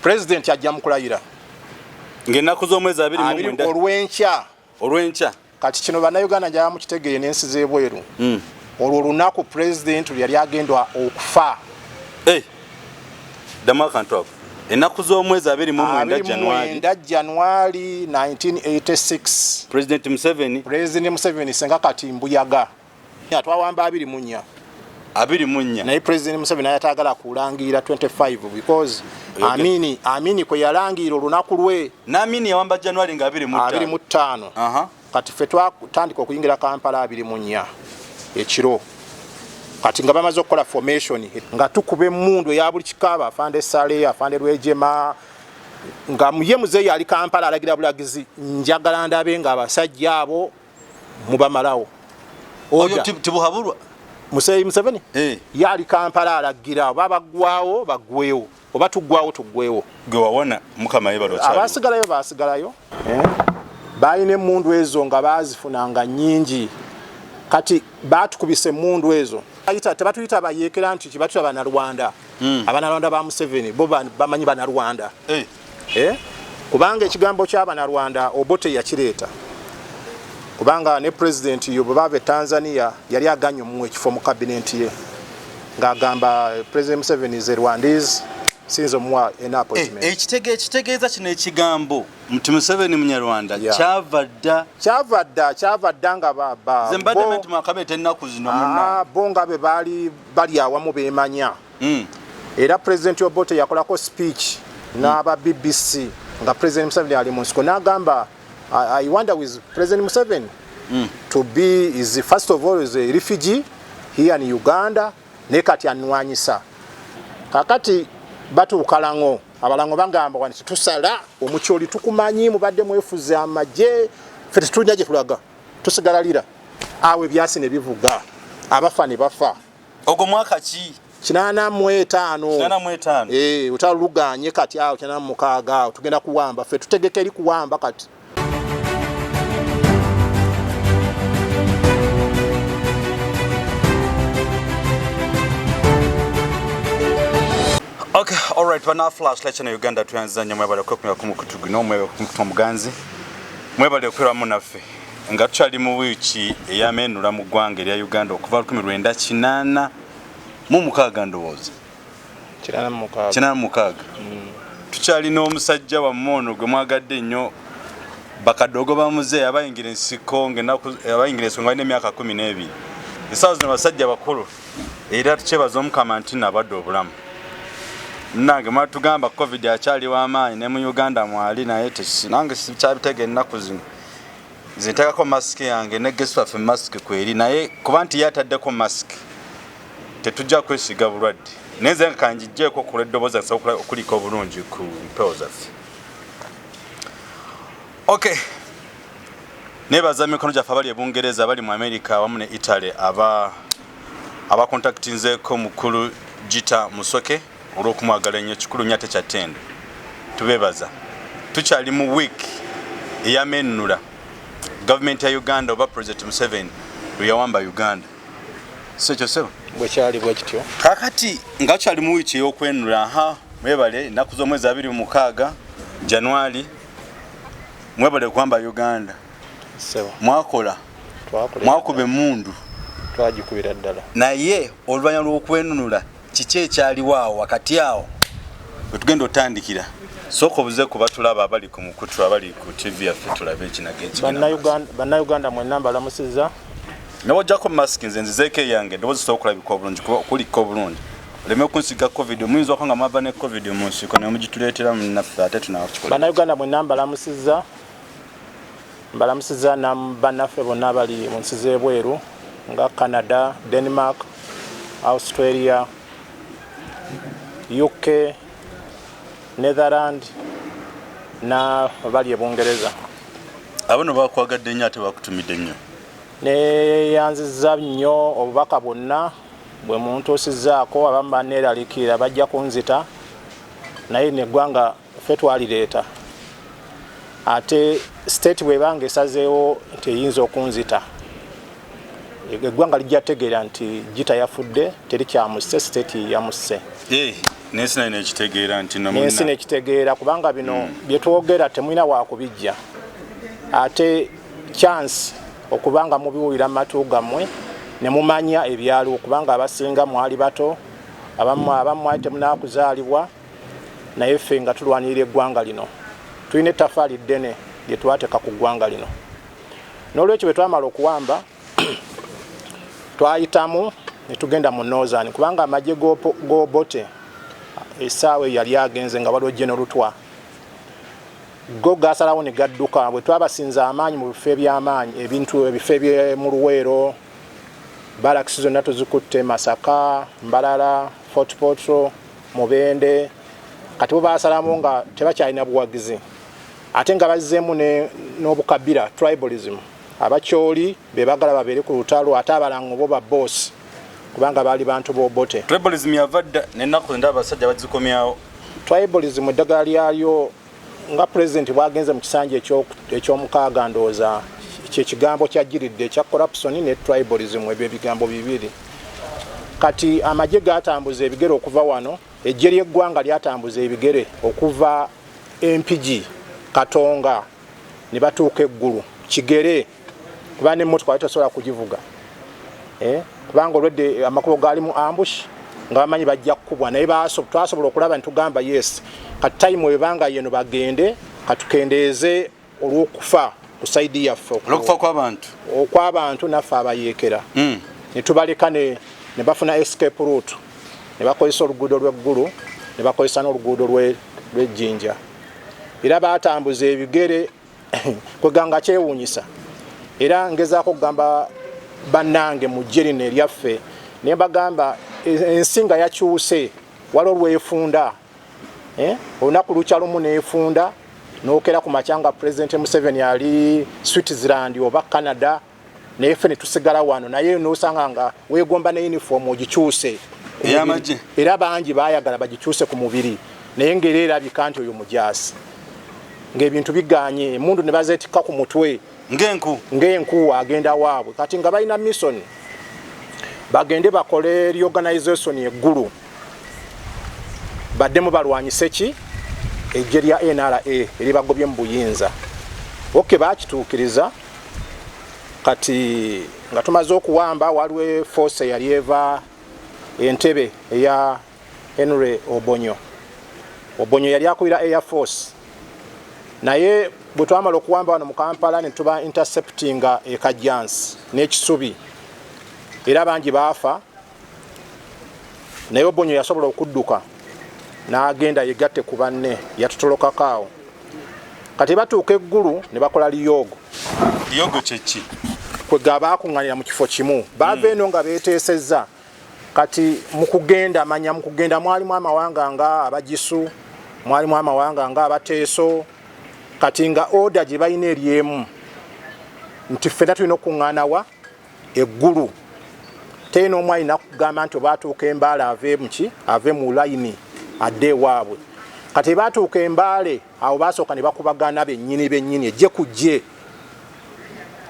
President ajja mukulayira ng'ennaku z'omwezi 29 olw'enkya. Olw'enkya. Kati kino Bannayuganda njagala mukitegeere n'ensi z'ebweru. Olwo olunaku president lwe yali agenda okufa. Hey, ddamu akantu ako. Ennaku z'omwezi 29 Januari. 29 Januari 1986. President Museveni. President Museveni senga kati mbuyaga. Twawamba 24. 24. Naye President Museveni ayatagala kulangira 25 because okay. Amini kwe yalangira olunaku lwe. Na Amini yawamba Januari nga 25. 25. Kati ffe twatandika okuyingira Kampala 24 ekiro. Kati nga bamaze okukola formation nga tukuba emmundu eya buli kika, afande Sale, afande Rwejema, nga ye muzeeyi ali Kampala alagira bulagizi, njagala ndabe nga abasajja abo mubamalawo. Oyo tibuhabulwa Muzeeyi Museveni yali Kampala alagira oba baggwawo baggwewo oba tuggwawo tuggwewo. Gwe wawona Mukama yeebale okyaliwo. Abasigalayo baasigalayo. Baalina emmundu ezo nga baazifunanga nnyingi. Kati baatukubisa emmundu ezo. Tebatuyita bayeekera nti kibatuyita Bannarwanda. Abannarwanda ba Museveni bo bamanyi Bannarwanda. Kubanga ekigambo ky'Abannarwanda Obote yakireeta. Kubanga ne president yo bwe baava e Tanzania yali aganye omuwa ekifo mu kabinenti ye. Ng'agamba President Museveni is a Rwandese, sinza omuwa an appointment. Ekitegeeza kino ekigambo nti Museveni Munyarwanda kyava dda. Kyava dda nga Nze mbadde nti mwakabeeta ennaku zino munna. Bo nga be baali bali awamu beemanya. Era President Obote yakolako speech n'aba BBC nga President Museveni ali mu nsiko n'agamba, I wonder with President Museveni to be is first of all is a refugee here in Uganda naye kati anwanyisa. Kakati batuuka Lango, abalango bagamba wano tusala omukyoli tukumanyi mubadde mwefuze amagye ffe tetulina gye tulaga tusigala lira. Awo ebyasi ne bivuga abafa ne bafa. Ogwo mwaka ki? 85. 85. Otaluganye kati awo 86 awo tugenda kuwamba ffe tutegeka eri kuwamba kati. Okay, all right, bana flash lecture na Uganda tuyanza nnyo mwebale okwekumira ku mukutu guno, mwebale okumukutu omuganzi, mwebale okweramu naffe nga tukyali mu wiiki ey'amenunula mu ggwanga erya Uganda okuva 1986 ndowooza. 86. 86. Tukyalina omusajja wammwe ono gwe mwagadde ennyo, bakadogo ba muzeeyi abayingira ensiko abayingira ensiko nga balina emyaka 12. Essaawa zino basajja bakulu era tukyebaza Omukama nti nabadde obulamu. Munnange mwatugamba COVID akyali w'amaanyi ne mu Uganda mwali naye nange sikyabitegeera ennaku zino. Nze nteekako masiki yange ne guest waffe masiki kweri naye kuba nti ye ataddeko masiki tetujja kwesiga bulwadde. Naye nze nga kangiggyeeko ku lw'eddoboozi nsobola okulika obulungi ku mpewo zaffe. Okay. Nebaza mikono gyaffe abali e Bungereza, abali mu America awamu ne Italy abakontaktinzeeko mukulu Gita Musoke olw'okumwagala ennyo kikulu nnyo ate kya ttendo. Tubeebaza. Tukyali mu week ey'amenunula gavumenti ya Uganda oba President Museveni lwe yawamba Uganda. Si ekyo ssebo? Bwe kyali bwe kityo. Kaakati nga tukyali mu wiiki ey'okwenunula, mwebale ennaku z'omwezi 26 Januari, mwebale kuwamba Uganda. Mwakola, mwakuba emmundu, twagikubira ddala. Naye oluvannyuma lw'okwenunula kiki ekyaliwo awo wakati awo we tugenda otandikira? Sooka obuze ku batulaba abali ku mukutu, abali ku TV yaffe, tulabe ekinaga ekigenda. Bannayuganda mwenna mbalamusizza. Nawe ojjako masiki, nze nzizeeko eyange eddoboozi lisobola okulabika obulungi, okulikka obulungi. Oleme kunsiga COVID, muyinza okuba nga mwava ne COVID mu nsiko ne mugituleetera munnaffe ate tunaakikola. Bannayuganda mwenna mbalamusizza. Mbalamusizza na bannaffe bonna abali mu nsi z'ebweru nga Canada, Denmark, Australia, UK, Netherland na bali e Bungereza. Abo no bakwagadde nnyo ate bakutumidde nnyo. Neeyanzizza nnyo obubaka bwonna bwe muntuusizzaako, abamu banneeraliikirira bajja kunzita, naye neggwanga ffe twalireeta. Ate state bw'ebanga esazeewo nti eyinza okunzita, eggwanga lijja tegeera nti Gita yafudde, teri kyamusse, state yamusse. N'ensi nayo nekitegeera nti n'ensi nekitegeera, kubanga bino byetwogera temulina wakubijja, ate chance okubanga mubiwulira mu matu gammwe ne mumanya ebyaliwo, kubanga abasinga mwali bato, abamu mwali temunakuzaalibwa, naye ffe nga tulwanirira eggwanga lino tulina ettafaali ddene lye twateeka ku ggwanga lino. N'olwekyo bwe twamala okuwamba, twayitamu ne tugenda mu Northern, kubanga amagye g'Obote essaawa eyo yali agenze nga waliwo General Lutwa, go gasalawo ne gadduka. Bwe twabasinza amaanyi mu bifo eby'amaanyi, ebintu ebifo eby'omu Luweero, barracks zonna tuzikutte, Masaka, Mbarara, Fort Portal, Mubende. Kati bo basalamu nga tebakyalina buwagizi, ate nga bazzeemu n'obukabira, tribalism. Abakyoli be bagala babeere ku lutalo, ate abalango bo ba boss, kubanga baali bantu b'Obote. Tribalism yava dda, n'ennaku zino abasajja bazikomyawo. Tribalism eddagala lyalyo, nga pulezidenti bwagenze mu kisanja ekyomukaaga, ndowooza kyekigambo kyajjiridde ekya corruption ne tribalism, ebyo ebigambo bibiri. Kati amagye gatambuza ebigere okuva wano, eggye ly'eggwanga lyatambuza ebigere okuva Empigi, Katonga, ne batuuka eggulu kigere, kuba nemmotoka wali tosobola kugivuga, eh? Kubanga olwedde amakubo gaalimu ambush, nga bamanyi bajja kukubwa, naye twasobola okulaba ntugamba yes, kati time webanga yeno bagende, katukendeeze olw'okufa ku side yaffe. Olw'okufa kw'abantu. Okw'abantu naffe abayeekera. Ne tubaleka ne bafuna escape route, ne bakozesa oluguudo lw'eggulu, ne bakozesa n'oluguudo lw'ejjinja, era batambuza ebigere kweganga kyewuunyisa. Era ngezaako okugamba bannange mu ggye lino eryaffe, ne mbagamba ensi nga yakyuse, waliwo lwefunda, eh? Olunaku lukya lumu neefunda, nokera ku makya nga President Museveni ali Switzerland oba Canada, naye ffe netusigala wano, naye nosanga nga wegomba ne uniform ogikyuse. Era bangi bayagala bagikyuse ku mubiri, naye ngeri erabika nti oyo mujaasi, ng'ebintu biganye, emundu ne bazeetikka ku mutwe ng'enku. Ng'enku, agenda waabwe. Kati nga balina mission, bagende bakole reorganization eggulu, baddemu balwanyise ki eggye lya NRA eribagobye mu buyinza. Ok, bakituukiriza. Kati nga tumaze okuwamba, waliwo force eyali eva Entebe eya Henry Obonyo. Obonyo yali akubira Air Force, naye bwe twamala okuwamba wano mu Kampala, ne tuba interceptinga e Kajjansi n'ekisubi, era bangi baafa, naye Obonyo yasobola okudduka n'agenda yegatte ku banne, yatutolokako awo. Kati batuuka eggulu ne bakola liyogo. Liyogo kyeki? Kwega bakuŋŋanira mu kifo kimu, baava eno nga beeteesezza. Kati mu kugenda, manya mu kugenda mwalimu amawanga nga Abagisu, mwalimu amawanga nga Abateeso. Kati nga order gye balina eri emu nti ffenna tulina okuŋŋaana wa eggulu. Terina omu alina kugamba nti oba atuuka Embaale ave muki, ave mu layini adde ewaabwe. Kati batuuka Embaale awo, basooka ne bakubagana bennyini bennyini, ejje ku jje.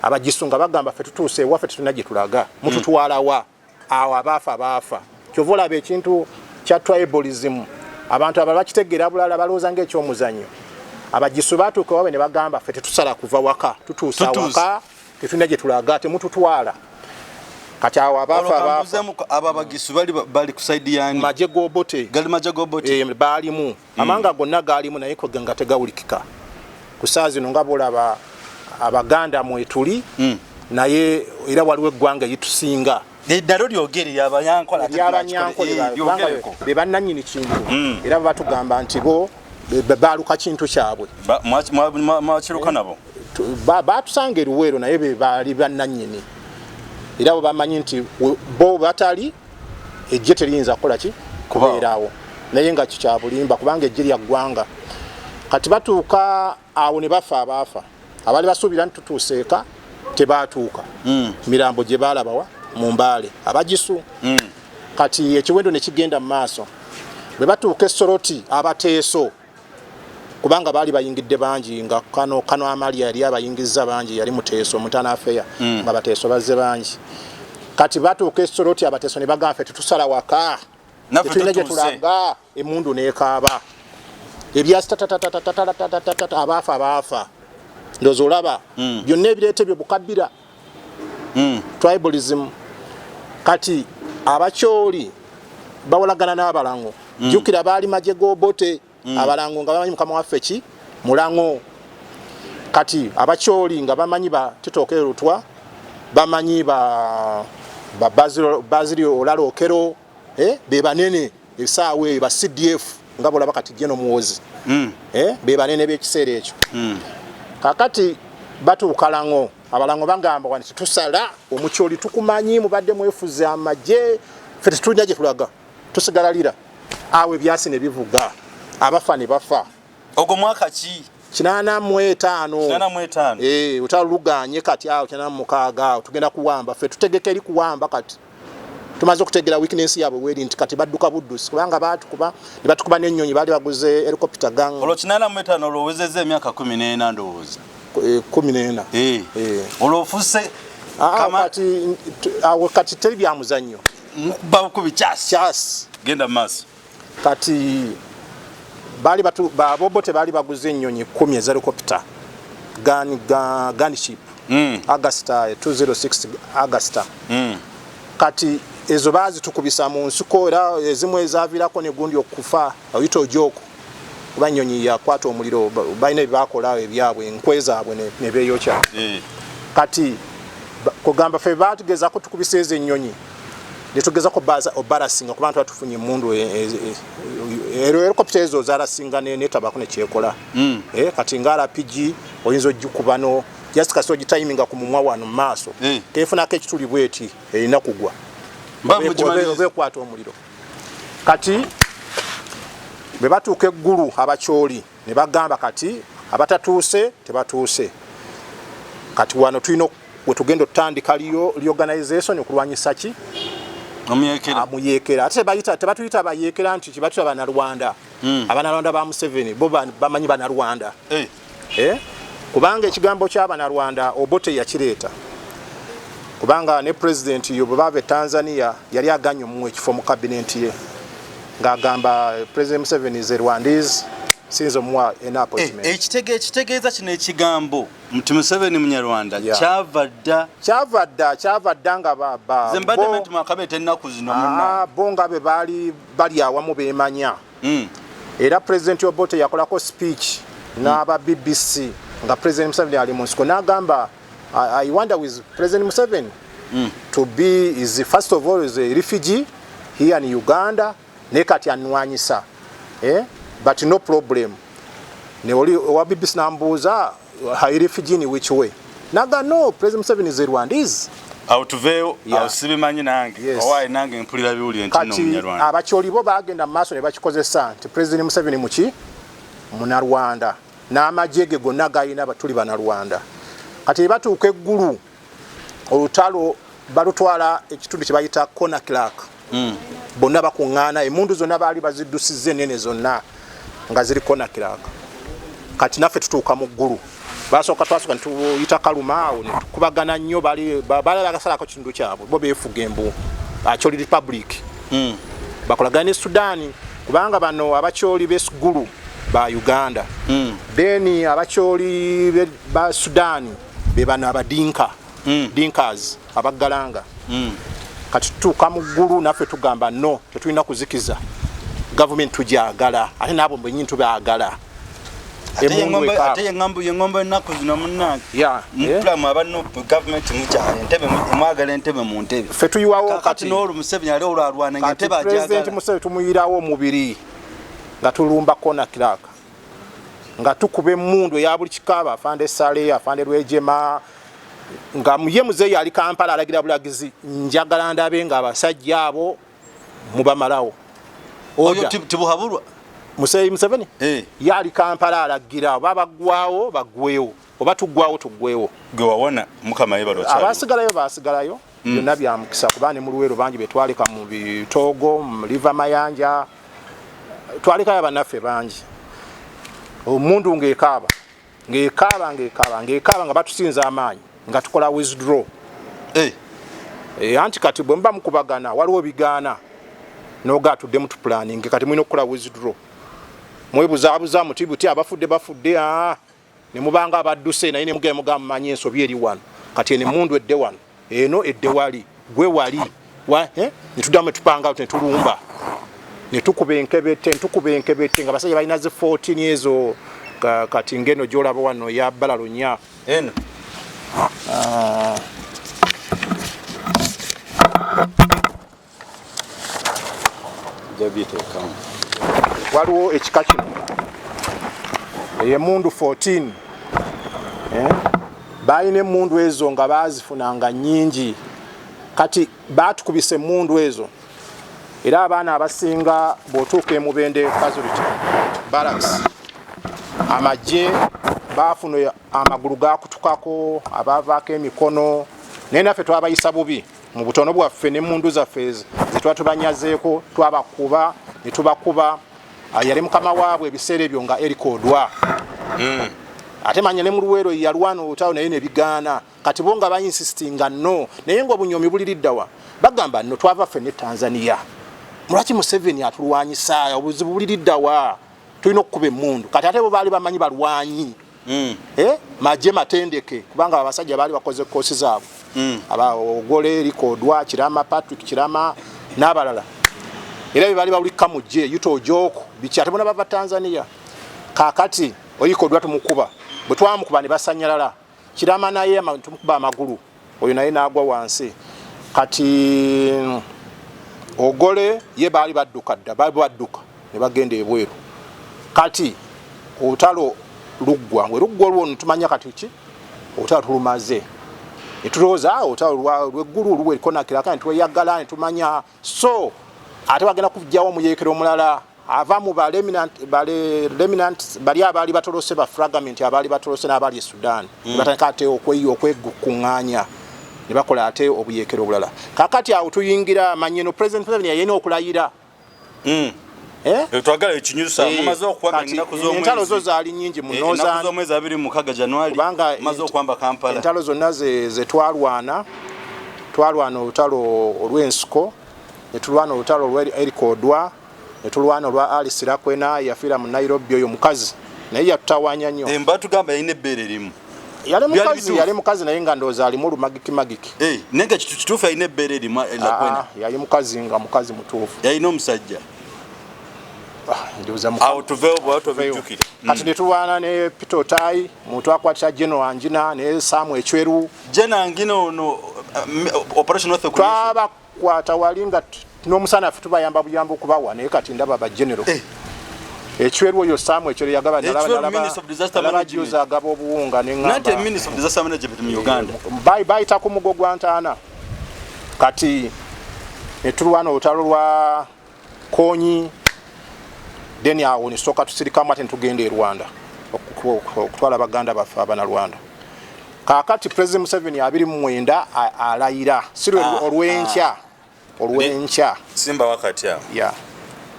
Abagisu nga bagamba, "Ffe tutuuse ewaffe, tetulina gye tulaga, mututwalawa?" Awo abaafa baafa. Kyova olaba ekintu kya tribalism, abantu abalala bakitegeera bulala, balowooza ngaekyomuzannyo. Abagisu batuuka ewaabwe ne bagamba, "Ffe tetusala kuva waka, tutuuse awaka, tetulina gye tulaga, temututwala." Kati awo abaafa baafa. Abo Abagisu bali ku side yani? Magye g'Obote. Gali magye g'Obote. Eh, baalimu. Amanga gonna gaalimu, naye nga tegawulikika ku saa zino nga bolaba Abaganda mwetuli. Naye era waliwo eggwanga eritusinga. Eddalo lyogere lyabanyankole. Lyabanyankole, be bannannyini kintu. Era batugamba nti bo baluka kintu kyabwe. Mwakiruka nabo? Batusanga eruweero, naye be baali bannannyini, era bo bamanyi nti bo batali ejje teriyinza kukola ki, kubeerawo, naye nga kikyabulimba, kubanga ejje lya ggwanga. Kati batuuka awo ne bafa abaafa, abaali basuubira nti tutuuse eka tebaatuuka. Mirambo gye baalabawa mu Mbaale, Abagisu. Kati ekiwendo ne kigenda mu maaso. Bwe batuuka Esoroti, Abateeso, kubanga baali bayingidde bangi, nga kano kano Amalia yali abayingizza bangi, yali Muteeso mutana afeya. Nga Bateeso bazze bangi. Kati batuuka Esoroti, Abateeso ne bagamba, "Ffe tetusala waka." Tetulina gye tulaga, emundu nekaaba ebyasi tatatatatatatatata, abaafa baafa. Ndowooza olaba byonna ebireeta ebyo bukabbira, tribalism. Kati Abakyoli bawalagana n'Abalango. Jjukira baali magye g'Obote. Abalango nga bamanyi mukama waffe ki Mulango. Kati Abakyoli nga bamanyi ba Tito Okello Lutwa, bamanyi ba Bazilio Olara Okello, be banene esaawa eyo, ba CDF nga bolaba kati General Muhoozi, be banene b'ekiseera ekyo. Kakati batuuka Lango, Abalango bagamba wano tusala Omukyoli, tukumanyi mubadde mwefuze amagye, ffe tetulina gye tulaga, tusigala Lira. Awo ebyasi ne bivuga, abafa ne bafa. Ogwo mwaka ki? 85. 85. Eh, olutalo luganye kati awo 86 awo tugenda kuwamba, ffe tutegeka eri kuwamba. Kati tumaze okutegera weakness yaabwe weri nti kati badduka buddusi, kubanga baatukuba ne batukuba n'ennyonyi, baali baguze helicopter gang. Olwo 85, olwo owezezza emyaka 14 ndowooza. 14. Olwo ofuse Kati awo kati teri bya muzannyo. Mukuba bukubi kyasi. Kyasi. Genda mu maaso. Kati baali batu babobote baali baguze ennyonyi 10 eza helicopter gunship, Agusta 206 Agusta. Kati ezo bazitukubisa mu nsiko, era ezimu ezaviirako ne gundi okufa, oyita Ojoko, kuba ennyonyi yakwata omuliro, balina ebyebakola ebyabwe, enkwe zaabwe ne beeyokya. Kati kugamba ffe batugezako tukubisa ezo ennyonyi, netugezako obarasinga kuba nti tufunye emundu, helicopter ezo zarasinga netabako nekyekola. Kati nga RPG oyinza ogikuba no just kasi ogitayiminga ku mumwa wano mu maaso, kefunako ekituli bweti, erina kugwa oba ekwata omuliro. Kati bwe batuuka eggulu, Abakyoli ne bagamba kati abatatuuse tebatuuse. Kati wano tulina wetugenda otutandika reorganization okulwanyisa ki? Muyekera. Ate tebatuyita bayekera nti kibatuyita Banalwanda. Abanalwanda ba Museveni bo bamanyi Banalwanda. Eh? Kubanga ekigambo ky'Abanalwanda Obote yakireeta, kubanga ne president yo bwe baava e Tanzania yali aganye omuwa ekifo mu kabinenti ye, ng'agamba President Museveni is a Rwandese, sinza omuwa an appointment. Ekitegeeza kino ekigambo nti Museveni Munyarwanda kyava dda? Kyava dda, kyava dda nga Nze mbadde nti mwakabeeta ennaku zino munna. Bo nga be baali bali awamu beemanya. Era President Obote yakolako speech n'aba BBC nga President Museveni ali mu nsiko, n'agamba, I wonder with President Museveni to be is first of all is a refugee here in Uganda, naye kati anwanyisa, eh? But no problem. Ne oli owa BBC nambuuza, "A refugee in which way?" Naga, "No, President Museveni is a Rwandese." Awo tuveeyo. Awo sibimanyi nange. Owaaye nange mpulira biwulire nti nno Kati Munyarwanda. Abakyoli bo bagenda mu maaso ne bakikozesa nti President Museveni muki Munarwanda n'amagye ge gonna galina batuli Banarwanda. Kati batuuka eggulu, olutalo balutwala ekitundu kye bayita Konakirak. Bonna bakuŋŋaana, emundu zonna baali baziddusizza enene zonna nga ziri Konakirak. Kati naffe tutuuka mu ggulu, basooka twasooka netuyita Kaluma, awo netukubagana nnyo. Bali bagasalako kitundu kyabwe, bo beefuga embu Acholi Republic, bakolagana ne Sudaani, kubanga bano Abakyoli b'Eggulu ba Uganda. Then Abakyoli ba Sudaani be bano Abadinka, Dinkas, Abaggalanga. Kati tutuuka mu ggulu, naffe tugamba no, tetulina kuzikiza gavumenti, tugyagala, ate naabo benyini tubaagala. Ate yeŋŋambo ennaku zino munnange, mupulamu aba NUP, gavumenti mukyala entebe, mwagala entebe mu ntebe. Ffe tuyiwawo. Kati n'olwo Museveni ali olwo alwana nga entebe ajagala. Museveni tumuyirawo omubiri nga tulumba Konakirak, nga tukuba emundu eya buli kikaba, afande Sale, afande Rwejema, nga ye muzeeyi ali Kampala alagira bulagizi, njagala ndabe nga abasajja abo mubamalawo. Tibuhaburwa. Muzeeyi Museveni, eh. Ye ali Kampala alagira oba baggwawo baggwewo, oba tuggwawo tuggwewo. Gwe wawona, Mukama yebalo. Abasigalayo basigalayo. Byonna bya mukisa, kuba ne mu Luweero bangi betwaleka mu bitoogo, mu River Mayanja twalekayo abannaffe bangi. Omundu ng'ekaaba, ng'ekaaba, ng'ekaaba, ng'ekaaba, nga batusinza amaanyi, nga tukola withdraw. Anti kati bwe muba mukubagana waliwo bigaana. Noga atuddemu tuplanning, kati mulina okukola withdraw, mwebuzaabuza muti buti abafudde bafudde, ne mubanga abadduse, naye ne mugenda mugamba manyi ensobi eri wano, kati eno emundu edde wano, eno edde wali, gwe wali wa, eh? Ne tuddamu ne tupanga ne tulumba ne tukuba enkebete, ne tukuba enkebete nga basajja balina zi 14 ezo. Kati ngeno gyolaba wano ya balalunya eno. Jabiteekamu. Waliwo ekika kino emundu 14, eh? Balina emundu ezo nga bazifunanga nyingi, kati batukubisa emundu ezo, era abaana abasinga bw'otuuka emubende casualty barracks, amagye bafuna amagulu gakutukako, abavaako emikono, naye naffe twabayisa bubi mu butono bwaffe n'emmundu zaffe zetwa tubanyazeeko, twabakuba ne tubakuba. Yali mukama waabwe ebiseera ebyo nga Eric Odwa. Ate manya ne mu Luweero yalwana olutalo naye nebigaana. Kati bo nga bainsistinga no, naye nga obunyomi buliriddawa? Bagamba no, twava ffe ne Tanzania, mulwaki Museveni atulwanyisa? Obuzibu buliriddawa? Tulina okukuba emmundu. Kati ate bo baali bamanyi balwanyi. Eh? Magye matendeke, kubanga abasajja baali bakoze koosi zaabwe. Aba Ogole, Eric Odwa, Kirama, Patrick Kirama n'abalala, era bye baali bawulika mu ggye yuta Ojoko biki, ate bona bava Tanzania. Kakati Eric Odwa tumukuba, bwe twamukuba ne basanyalala. Kirama naye tumukuba amagulu, oyo naye n'agwa wansi. Kati Ogole ye baali badduka dda, baali badduka ne bagenda ebweru. Kati olutalo luggwa, we luggwa olwo netumanya kati ki olutalo tulumaze, netulowooza olutalo lweggulu luwekonakiraka, netweyagala netumanya. So ate bagenda kujjawo omuyekero omulala ava mu ba remnant bali abaali batolose, ba fragment abaali batolose n'abaali e Sudan. Batandika ate okwekuŋŋaanya ne bakola ate obuyekero obulala. Kakati awo tuyingira manyeno President Museveni yalina okulayira. Eh? Twagala ekinyusa. Mumaze okuwamba ennaku z'omwezi. Entalo zo zaali nyingi mu Northern, z'omwezi 26 January, mumaze okuwamba Kampala. Entalo zonna ze twalwana, twalwana olutalo olw'ensiko, ne tulwana olutalo olwa Eric Odwa, ne tulwana olwa Alice Lakwena, yafiira mu Nairobi. Oyo mukazi naye yatutawanya nnyo. Mba tugamba yalina ebbeere erimu. Yali mukazi, yali mukazi, naye nga ndowooza alimu olumagiki magiki. Naye nga kituufu yalina ebbeere erimu Lakwena? Yali mukazi, nga mukazi mutuufu. Yalina omusajja? Awo tuveewo bwa tobijjukire. Kati ne tulwana ne Peter Otai, muntu akwatira General Angina ne Sam Ecweru. General Angina ono, Operation North. Twabakwata wali nga n'omusana ffe tubayamba buyamba okubawa, naye kati ndaba ba general. Ecweru oyo Sam Ecweru yagaba, nalaba juzi agaba obuwunga. Neŋŋamba Minister of Disaster Management mu Uganda. Bayita ku mugo gwa ntaana. Kati ne tulwana olutalo lwa Konyi, then awo nesooka tusirikamu, ate netugenda e Rwanda okutwala baganda baffe abanalwanda. Kakati President Museveni 29 alayira, si olwenkya, olwenkya. Simba wakati awo.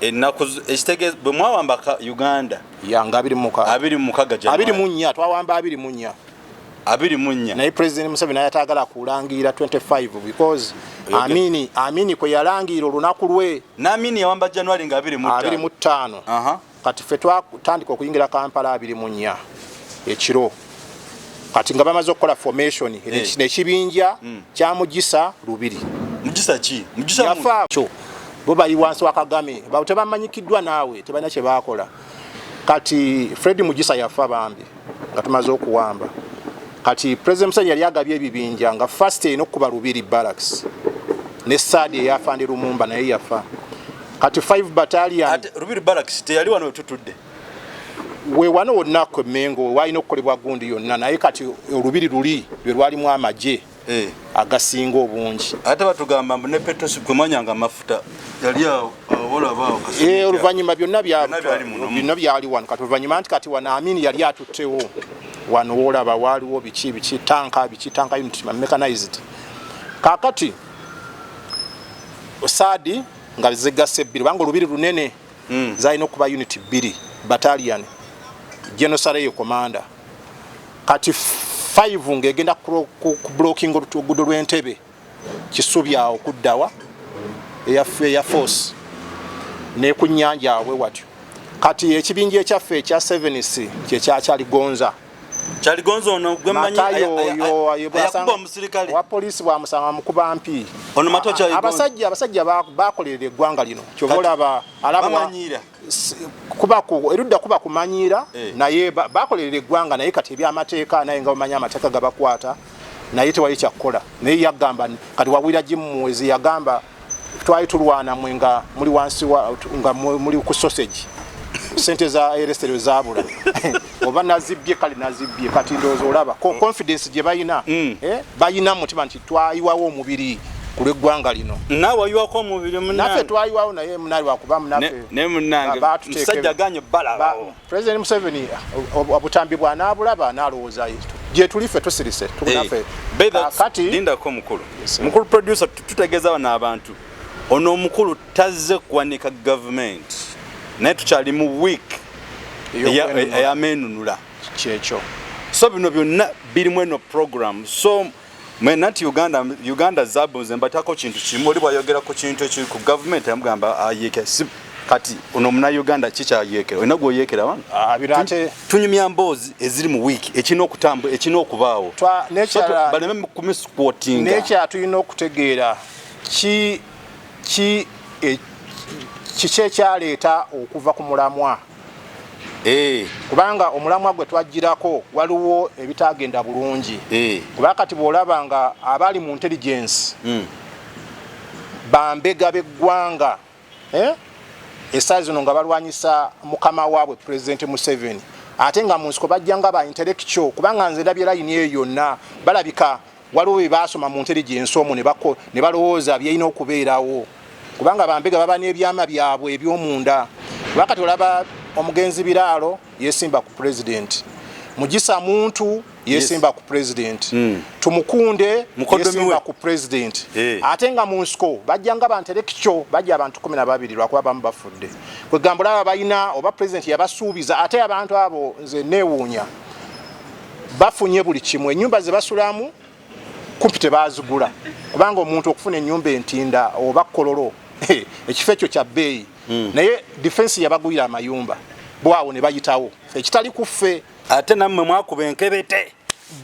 Ennaku ekitegeeza bwe mwawamba Uganda. Ya, nga 26. 26 January. 24, twawamba 24. 24. Naye President Museveni naye atagala kulangirira 25 because Amini, Amini kwe yalangirira olunaku lwe. N'Amini yawamba January nga 25. 25. Kati ffe twatandika okuyingira Kampala 24 ekiro, kati nga bamaze okukola formation nekibinja kya Mugisa Lubiri. Mugisa ki? Mugisa yafa kyo, bo bali wansi wa Kagame, bawo tebamanyikiddwa naawe, tebalina kye bakola. Kati Fred Mugisa yafa bambi nga tumaze okuwamba. Kati President Museveni yali agabye ebibinja nga first erina okukuba Lubiri Barracks ne saadi eyafande Lumumba, naye yafa. Kati 5 Battalion. Ate Lubiri Barracks teyali wano wetutudde? We wano wonna ku Mengo walina okukolebwa gundi yonna, naye kati olubiri luli lwe lwalimu amagye agasinga obungi. Ate batugamba mbu ne petrol kwemanyanga amafuta yali awo, olaba awo. Oluvannyuma byonna byonna byali wano. Kati oluvannyuma nti kati wano Amini yali atuttewo wano woolaba waaliwo biki biki, tanka biki, tanka unit mechanized. Kakati saadi nga zigasse bbiri, kubanga olubiri lunene. Zalina okuba unit bbiri, battalion, General Saleyo commander. Kati 5 ng'egenda ku blocking oluguudo lw'Entebe Kisubi awo kuddawa eya force. Ne ku nnyanja awe watyo. Kati ekibinja ekyaffe ekya 7C kyekyakyaligonza. Kyaligonza ono gwe mmanyi Matayo oyo ayakuba omusirikale wa poliisi bwamusanga mukuba mpi. Ono Matayo Kyaligonza. Abasajja bakolerera eggwanga lino. Kyova olaba alaba bamanyiira. Kuba ku erudda kuba kumanyiira. Naye bakolerera eggwanga, naye kati ebyamateeka, naye nga bamanyi amateeka gabakwata, naye tewali kyakukola. Naye yagamba kati wawira Jimuwezi yagamba twali tulwana mwe nga muli wansi nga muli ku sausage, sente za eresero zabula oba nazibbye, kale nazibbye. Kati ndowooza olaba confidence gye balina. Balina mu mutima nti twayiwawo omubiri ku lw'eggwanga lino. Naawe wayiwako omubiri. Naffe munange. Twayiwawo, naye munali wakuba munaffe. Ne munange musajja ganye balabawo. President Museveni obutambi bw'anaabulaba anaalowooza gye tuli ffe tusirise naffe. Kakati lindako mukulu. Yes, sir. Mukulu producer, tutegeeza bano abantu, ono omukulu tazze kuwanika gavumenti, naye tukyali mu week eyamenunula. Kyekyo. So bino byonna birimu eno program. So mwena nti Uganda, Uganda zabu, nze mbatako kintu kimu. Oli bwayogera ku kintu ekiri ku gavumenti amugamba ayeeke. Kati ono munauganda kikyayeekera, olina gwoyeekera wano? Ah, bino ate Tunyumya mboozi eziri mu wiiki, ekirina okutambula, ekirina okubaawo. So baleme kumisquotinga. N'ekirala tulina okutegeera ki ki kiki ekyaleeta okuva ku mulamwa, kubanga omulamwa gwe twagirako waliwo ebitagenda bulungi. Kuba kati bw'olaba nga abali mu intelligence bambega b'eggwanga, eh? Essaawa zino nga balwanyisa mukama waabwe President Museveni, ate nga mu nsiko bajja nga ba intellectual, kubanga nze ndabye layini eyo yonna, balabika waliwo bye baasoma mu intelligence omwo ne balowooza byerina okubeerawo, kubanga bambega baba n'ebyama byabwe ebyomunda. Kuba kati olaba omugenzi Biraalo yesimba ku president, Mugisa Muntu yesimba ku president, Tumukunde Mukoddomi yesimba we. ku president. Ate nga mu nsiko bajja nga ba intellectual, bajja abantu 12, lwakuba bamu bafudde. Kwegamba olaba balina oba president yabasuubiza, ate abantu abo nze neewuunya, bafunye buli kimu. Ennyumba ze basulamu kumpi tebazigula, kubanga omuntu okufuna ennyumba entinda oba Kololo, ekifo ekyo kya bbeeyi, naye defense yabagulira amayumba bwawo ne bayitawo ekitali ku ffe. Ate nammwe mwakuba enkebete.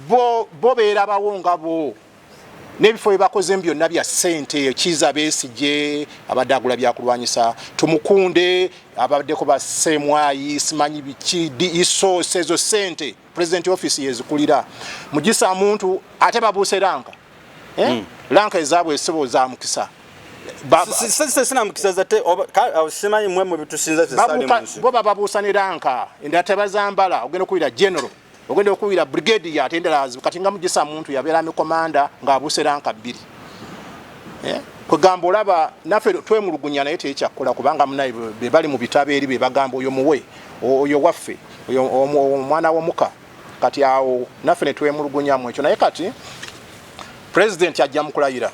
Bo beerabawo nga bo n'ebifo bye bakozemu byonna bya ssente. Kiza Besigye abadde agula byakulwanyisa, Tumukunde abaddeko basemwayi, simanyi biki isoose, ezo ssente president office yezikulira. Mugisa Muntu ate babuuse rank, eh? Rank ezaabwe esibo za mukisa. Sinamukisa zate awo, simanyi mwe mwe bitusinza ffe saali mu nsi. Bo bababuusa ne rank endala tebazambala. Ogenda okuwulira general, ogenda okuwulira brigadier, ate endala kati nga Mugisa Muntu yabeera army commander ng'abuuse rank 2. Eh? Kwegamba olaba naffe twemulugunya, naye tekyakukola, kubanga munaye be bali mu bitabo eri be bagamba oyo muwe, oyo waffe, oyo omwana w'omuka. Kati awo naffe ne twemulugunyamu ekyo, naye kati president ajja mu kulayira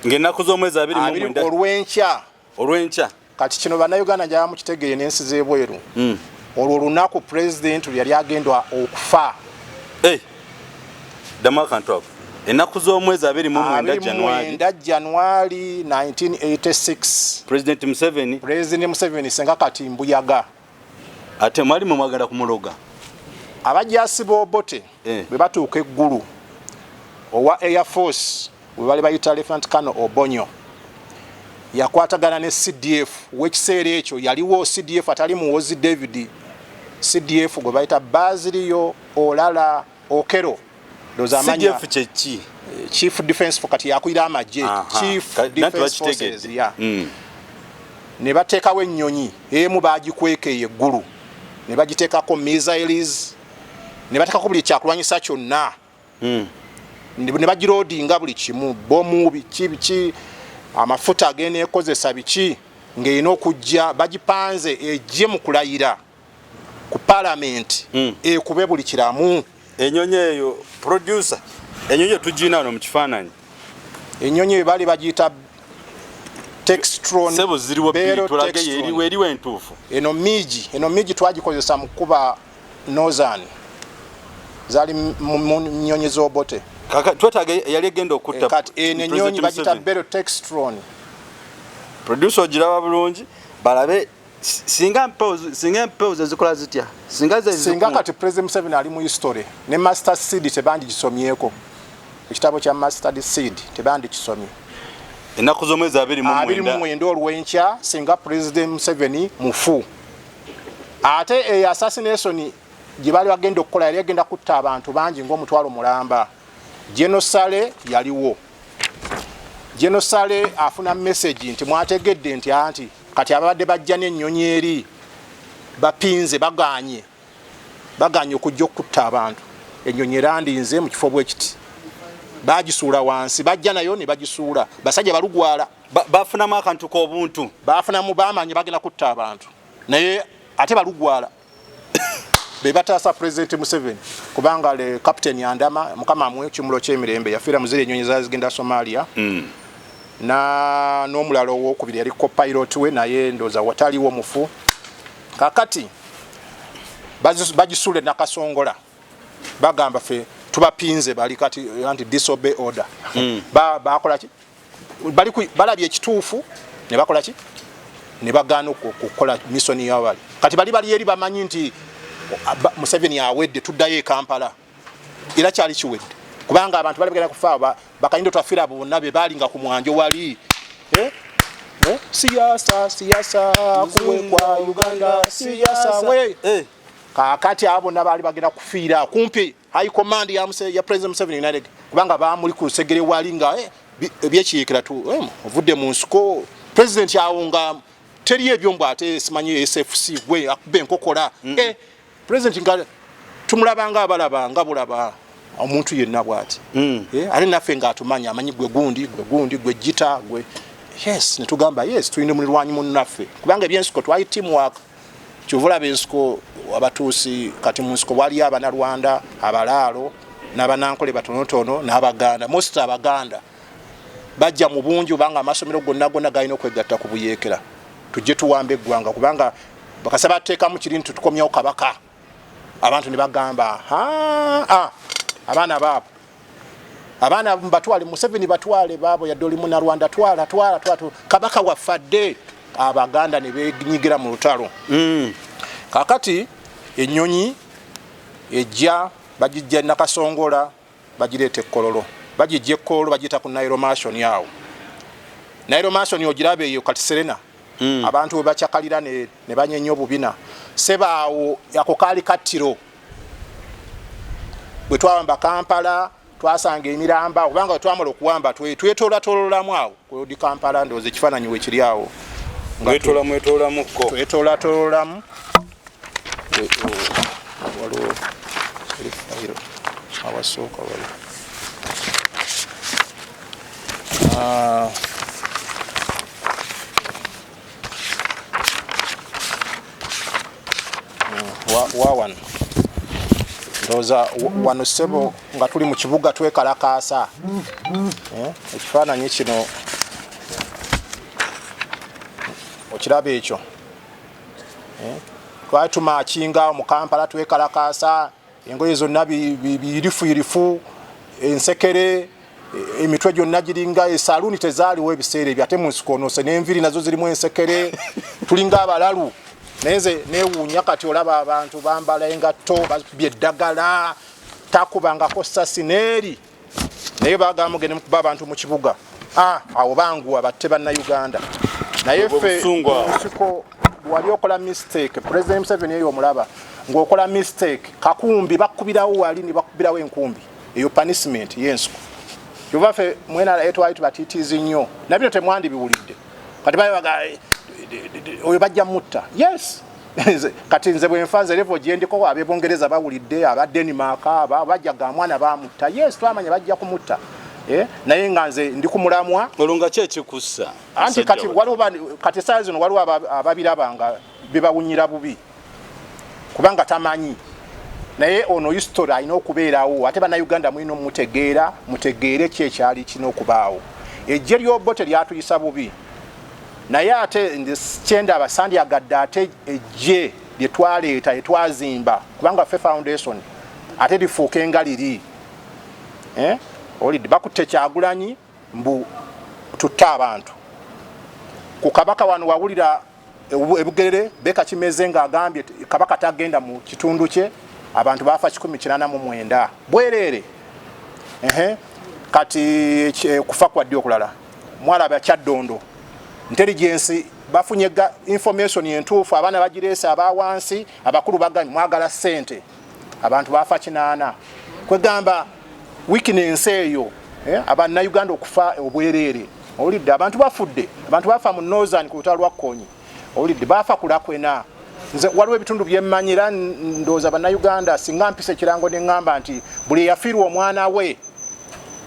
ng'ennaku z'omwezi abiri mu 20 mwenda. Olw'enkya. Olw'enkya. Kati kino Bannayuganda njala mukitegeere n'ensi z'ebweru. Olwo olunaku president lwe yali agenda okufa. Eh, ddamu akantu ako, ennaku z'omwezi 29 Januari. 29 Januari 1986. President Museveni. President Museveni senga kati mbuyaga. Ate mwali mwe mwagala kumuloga. Abajasi b'Obote bwe batuuka eggulu, owa Air Force we bali bayita Lieutenant Colonel Obonyo yakwatagana ne CDF w'ekiseera ekyo. Yaliwo CDF atali Muwozi David, CDF gwe bayita Basilio Olala Okero. Ndowooza amanya. CDF kyeki? Chief Defense for, kati yakulira amagye. Chief Nanti Defense bakitegedde. Forces, yeah. Ne bateekawo ennyonyi emu, bagikwekeye eggulu, ne bagiteekako missiles, ne bateekako buli kyakulwanyisa kyonna, ne bagiloadinga buli kimu, bomu, biki biki, amafuta ageneekozesa biki, ng'erina okujja bagipanze ejje mu kulayira ku palamenti, ekube buli kiramu. Enyonyi eyo, producer, enyonyi eyo tugirina wano mu kifaananyi. Ennyonyi eyo baali bagiyita Textron. Sebo ziriwo bbiri. Bell Tulage. Textron. Eriwo entuufu. Eno MiG, eno MiG twagikozesa mu kuba Northern, zaali mu nnyonyi z'Obote. Twetaaga yali egenda okutta Kati eno President ennyonyi bagiyita Museveni. Bell Textron. Producer, ogiraba bulungi. Balabe singa mpewo, singa empewo zezikola zitya, singa ze singa kati President Museveni ali mu history ne Mustard Seed tebandigisomyeko, ekitabo kya Mustard Seed tebandikisomye. Ennaku z'omwezi 29 29 olw'enkya, singa President Museveni mufu, ate eyo assassination gye baali bagenda okukola yali agenda kutta abantu bangi ng'omutwalo mulamba. General Saleh yaliwo. General Saleh afuna message nti mwategedde nti anti kati ababadde bajja n'ennyonyi eri bapinze, baganye okujja okutta abantu, ennyonyi erandinze mu kifo bwekiti, bagisuula wansi, bajja nayo ne bagisuula. Basajja balugwala. Bafunamu akantu k'obuntu. Bafunamu, bamanye bagenda kutta abantu, naye ate balugwala be bataasa President Museveni, kubanga le Captain Andama, Mukama amuwe ekimulo ky'emirembe, yafiira mu ziri ennyonyi zaali zigenda Somalia, na n'omulala owokubiri yali co-pilot we, naye ndowooza wataliwo mufu. Kakati bagisuula e Nakasongola, bagamba ffe tubapinze bali kati anti disobey order. Bakola ki? Balabye ekituufu ne bakola ki? Ne bagaana okukola mission yabali. Kati bali bali eri bamanyi nti Museveni awedde, tuddayo e Kampala, era kyali kiwedde, kubanga abantu bali bagenda kufa. Bakayindo twafiira abo bonna be baalinga ku mwanjo wali. Eh? Eh? Siyasa, siyasa kuwe kwa Uganda, siyasa we. Kaakati abo bonna baali bagenda kufiira kumpi high command ya President Museveni United, kubanga bamuli ku lusegere wali nga ebyekiyekera tu ovudde mu nsiko president awo nga teri ebyo mbw ate simanyi SFC gwe akuba enkokola. President nga tumulaba nga abalaba nga bulaba omuntu yenna bw'ati. Ate naffe ng'atumanya, amanyi gwe gundi, gwe gundi, gwe gita gwe, yes, netugamba yes, tulina mulirwanyi munnaffe, kubanga ebyensiko twali teamwork. Kyova olaba ensiko abatuusi kati mu nsiko waliyo Abanalwanda, Abalaalo n'Abanankole batonotono n'Abaganda. Most Abaganda bajja mu bungi, kubanga amasomero gonna gonna galina okwegatta ku buyeekera, tujje tuwamba eggwanga, kubanga bakasa bateekamu kiri nti tukomyawo kabaka. Abantu ne bagamba, "Ah, abaana baabo, abaana batwale, Museveni batwale baabo, yadde oli Munarwanda, twala, twala, twala, kabaka waffe adde." Abaganda ne benyigira mu lutalo. Kakati ennyonyi ejja, bagijja Nakasongola, bagireeta Ekkololo, bagijja Ekkololo, bagiyita ku Nile Mansion awo. Nile Mansion ogiraba eyo kati Serena. Abantu we bakyakalira ne banyenya obubina sebaawo, ako kaali kattiro. Bwe twawamba Kampala twasanga emiramba, kubanga bwe twamala okuwamba twetolatololamu awo ku Kampala. Ndowooza ekifaananyi wekiri awo. Nga mwetoolamuko. Twetolatololamu. Waliwo eri fayiro awasooka wali. Ah. Wa wano ndowooza wano ssebo nga tuli mu kibuga twekalakaasa. Ekifaananyi kino okiraba ekyo? Twali tumakinga mu Kampala, twekalakaasa, engoye zonna biyirifuyirifu, ensekere, emitwe gyonna giringa esaluuni tezaaliwo ebiseera ebyo, ate mu nsiko onose n'enviri nazo zirimu ensekere, tulinga abalalu. Naye nze neewuunya, kati olaba abantu bambala engatto, bakubye eddagala, takubangako sasi neeri, naye bagamba mugende mukuba abantu mu kibuga. Ah, awo banguwa batte Bannayuganda, naye Obwo ffe busungu awo. Nsiko wali okola mistake, President Museveni eyo omulaba ng'okola mistake, kakumbi bakubirawo wali ne bakubirawo enkumbi eyo, punishment y'ensiko. Kyova ffe mwena twali tubatiitiizi nnyo, na bino temwandibiwulidde. Kati babaga oyo bajja mutta, yes. Kati nze bwenfa, nze level gyendiko, ab'Ebungereza bawulidde, aba Denmark aba bajja ga mwana bamutta. Yes, twamanya bajja kumutta, eh, naye nga nze ndi kumulamwa. Olwo nga ki ekikussa? Anti kati waliwo kati esaawa zino waliwo ababiraba nga bibawunyira bubi, kubanga tamanyi. Naye ono history alina okubeerawo, ate Bannayuganda mulina omutegeera, mutegeere ki ekyali kina okubaawo. Ejje ly'Obote lyatuyisa bubi, naye ate nze kyendaba sandyagadde ate ejje lye twaleeta, lye twazimba, kubanga ffe foundation, ate lifuuke nga liri. Eh? Olidde bakutte Kyagulanyi mbu tutte abantu ku kabaka. Wano wawulira Ebugerere Beka Kimeze ng'agambye Kabaka tagenda mu kitundu kye, abantu bafa 189 bwereere. Kati kufa kwa ddi okulala mwalaba Kyaddondo, intelligence bafunye information entuufu, abaana bagireese abawansi, abakulu bagambye mwagala ssente, abantu bafa 8. Kwegamba weakness eyo, abannayuganda okufa obwereere. Owulidde, abantu bafudde, abantu bafa mu Northern ku lutalo lwa Kkonyi, owulidde, bafa ku Lakwena. Nze waliwo ebitundu byemmanyi, era ndowooza bannayuganda singa mpisa ekirango ne ŋŋamba nti buli eyafiirwa omwana we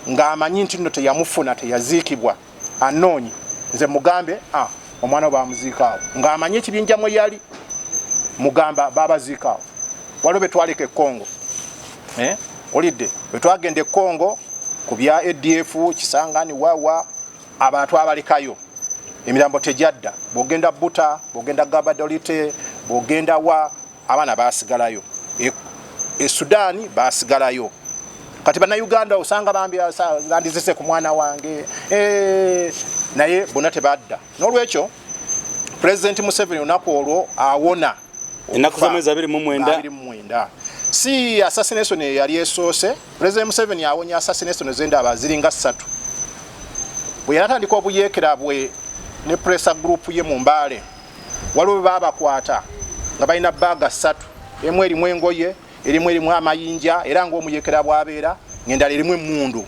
ng'amanyi nti nno teyamufuna, teyaziikibwa, anoonye nze mugambe omwana we bamuziikaawo, ng'amanyi ekibinja mwe yali, mugamba babaziikaawo. Waliwo betwaleka e Congo, olidde, bwetwagenda e Congo ku bya ADF Kisangani wawa, abantu abalekayo emirambo tejadda. Bwogenda Buta, bwogenda Gabadolite, bwogenda wa, abaana basigalayo. E Sudaani basigalayo. Kati bannayuganda osanga bambi bandizise ku mwana wange, naye bonna tebadda. N'olwekyo Pulezidenti Museveni olunaku olwo awona. Ennaku z'omwezi 29. 29. Si assassination eyali esoose. President Museveni awonya assassination zendaba ziringa 3. Bwe yaratandika obuyeekera bwe ne pressure group ye mu Mbale, waliwo baabakwata nga balina baaga 3, emu erimu engoye, erimu erimu amayinja, era ng'omuyeekera bw'abeera, ng'endala erimu emmundu.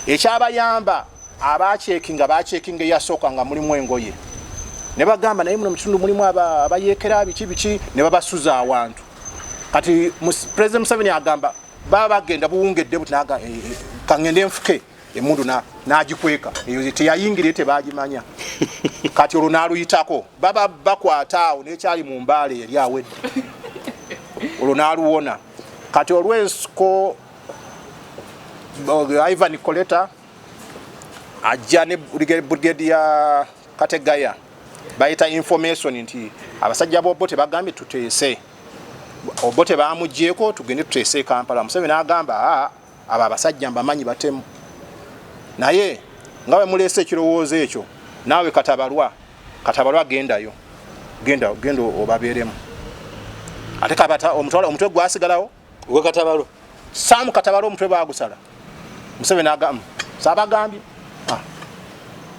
Ekyabayamba abacekinga, bacekinga eyasooka nga mulimu engoye, ne bagamba naye muno mu kitundu mulimu abayeekera biki biki, ne babasuza awantu. Kati President Museveni agamba baba bagenda buwungedde buti, naga kangende nfuke emundu n'agikweka, eyo teyayingira tebagimanya. Kati olwo n'aluyitako, baba bakwata awo n'ekyali mu Mbale yali awedde, olwo n'aluwona. Kati olw'ensiko Ivan Koleta ajja ne brigade ya Kategaya, bayita information nti abasajja b'Obote bagambye tuteese, Obote bamugyeko, tugende tuteese e Kampala. Museveni n'agamba abo abasajja mbamanyi batemu, naye nga bwe muleese ekirowoozo ekyo, naawe Katabalwa, Katabalwa gendayo, genda, genda obabeeremu. Ate kabata omutwe gwasigalawo. Gwe Katabalwa? Sam Katabalwa omutwe bagusala. Museveni agamba saabagambye.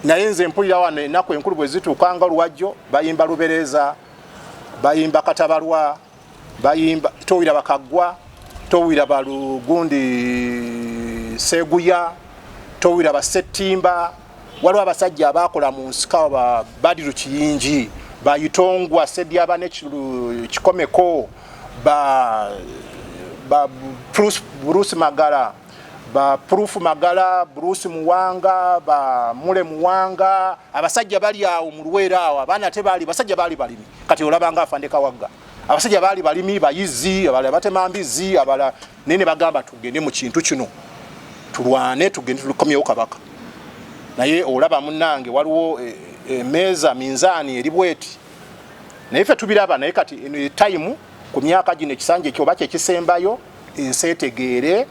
Naye nze mpulira wano ennaku enkulu bwe zituuka nga Luwajjo bayimba Lubereza, bayimba Katabalwa, bayimba towira Bakaggwa, towira Balugundi Seguya, towira Basettimba. Waliwo abasajja abakola mu nsika ba Badiru Kiyingi, Bayitongwa Sedyabane Kikomeko, ba Bruce Magala, ba Proof Magala, Bruce Muwanga, ba Mule Muwanga. Abasajja bali awo mu Luweero awo, abaana tebaali basajja, baali balimi. Kati olabanga afande Kawagga, abasajja baali balimi, bayizi, abalala batema mbizi, abalala naye ne bagamba tugende mu kintu kino tulwane, tugende tukomyewo Kabaka. Naye olaba munnange waliwo emeeza minzaani eri bweti, naye ffe tubiraba. Naye kati eno time ku myaka gino ekisanja ekyo oba kyekisembayo ensi etegeere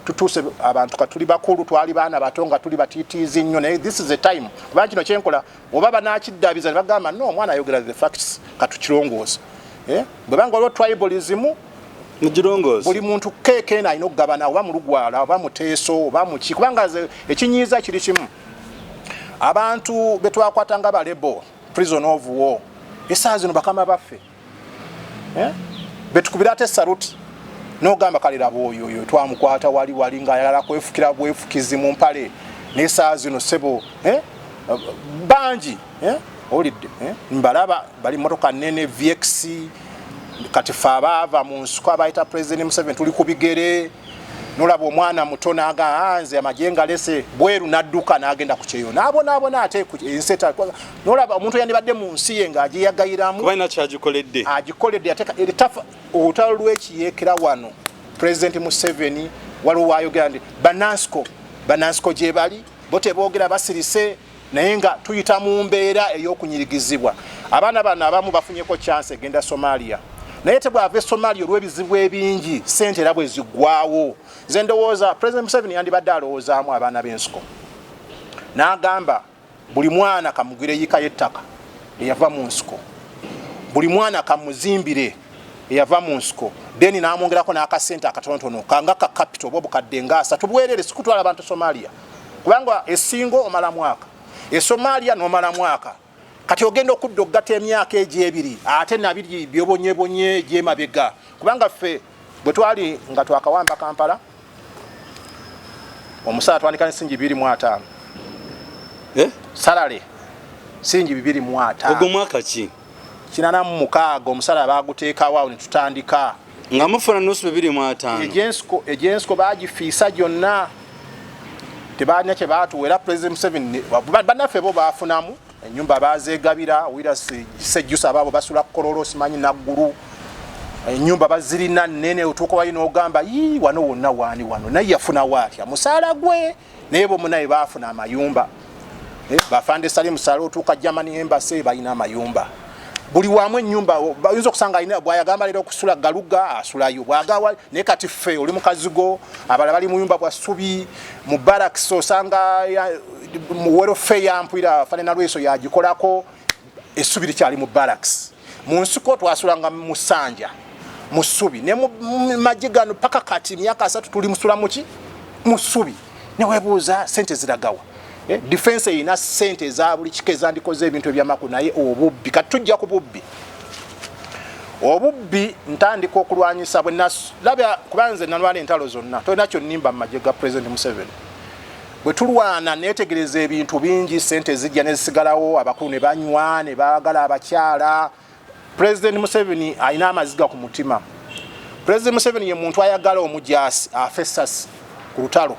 tutuuse. Abantu katuli bakulu, twali baana bato nga tuli batiitiizi nnyo, naye this is the time, kubanga kino kyenkola oba banakiddabiza ne bagamba no, omwana ayogera the facts, katukirongoosa. Bwe banga waliwo tribalism, mugirongoosa. Buli muntu keeke eno alina okugabana, oba mulugwala oba muteeso oba muki, kubanga ekinyiiza kiri kimu: abantu betwakwata nga ba rebel, prison of war, esaawa zino bakama baffe, betukubira ate saluti, nogamba kale laba oyo oyo twamukwata wali wali ng'ayagala kwefukira bwefukizi mu mpale, n'esaawa zino sebo, bangi, owulidde, mbalaba bali motoka nene VX. Kati fe abaava mu nsiko abayita President Museveni tuli ku bigere, nolaba omwana muto naga nze amagye ngalese bweru, nadduka n'agenda ku kyeyo n'abonaabona ate ensi nolaba omuntu yandibadde mu nsi ye ng'agyeyagayiramu. Kuba alina kyagikoledde. Agikoledde ate eritafa olutalo lw'ekiyeekera wano. President Museveni waliwo wayogera nti banansiko, banansiko gye bali bo teboogera, basirise, naye nga tuyita mu mbeera ey'okunyirigizibwa. Abaana bano abamu bafunyeko chance egenda Somalia, naye tebwava e Somalia olw'ebizibu ebingi, sente era bwe ziggwawo. Nze ndowooza President Museveni yandibadde alowoozaamu abaana b'ensiko n'agamba buli mwana kamugwire yiika y'ettaka eyava mu nsiko. Buli mwana kamuzimbire eyava mu nsiko, then n'amwongerako n'akasente akatonotono kanga ka capital oba obukadde nga 30 bwerere. Sikutwala abantu Somalia, kubanga esingo omala mwaka, e Somalia n'omala mwaka. Kati ogenda okudda okugatta emyaka egyo 2 ate nabiri byobonyebonye egyemabega, kubanga ffe bwe twali nga twakawamba Kampala, omusaala twandika ne siringi 250. Eh? Salary siringi 250. Ogwo mwaka ki? 86. Omusala baguteekawo awo ne tutandika. Nga mufuna nusu 250? Egyensiko bagifiisa gyonna, tebalina kye batuwa. Era President Museveni, bannaffe bo bafunamu enyumba, bazegabira wira sejjusa abaabo basula Kololo, simanyi Naggulu, enyumba bazirina nene. Otuuka wali n'ogamba, "Yii, wano wonna waani wano?" Naye yafunawo atya musaala gwe? Naye bo munaye baafuna amayumba. Bafande Salim Sale, otuuka Germany Embassy, balina amayumba buli wamu enyumba. Bayinza okusanga alina bwayagamba leero okusula Galuga, asulayo bwagawa. Naye kati ffe oli mukazigo, abalala bali muyumba bwa ssubi mu barracks. Osanga mu welfare yampwira fane Lweso yagikolako, essubi likyali mu barracks. Mu nsiko twasulanga mu ssanja, mu ssubi. Ne mu magye gano paka kati myaka 30 tuli musula muki? Mu ssubi. Newebuuza sente ziragawa? Defense erina sente eza buli kika ezandikoze ebintu ebyamakulu, naye obubbi. Kati tujja ku bubbi. Obubbi ntandika okulwanyisa bwe nalabya, kuba nze nalwana entalo zonna, tolina kyonnimba mu magye ga President Museveni. Bwe tulwana neetegereza ebintu bingi, sente zijja nezisigalawo, abakulu ne banywa ne baagala abakyala. President Museveni alina amaziga ku mutima. President Museveni ye muntu ayagala omujaasi afe essasi ku lutalo,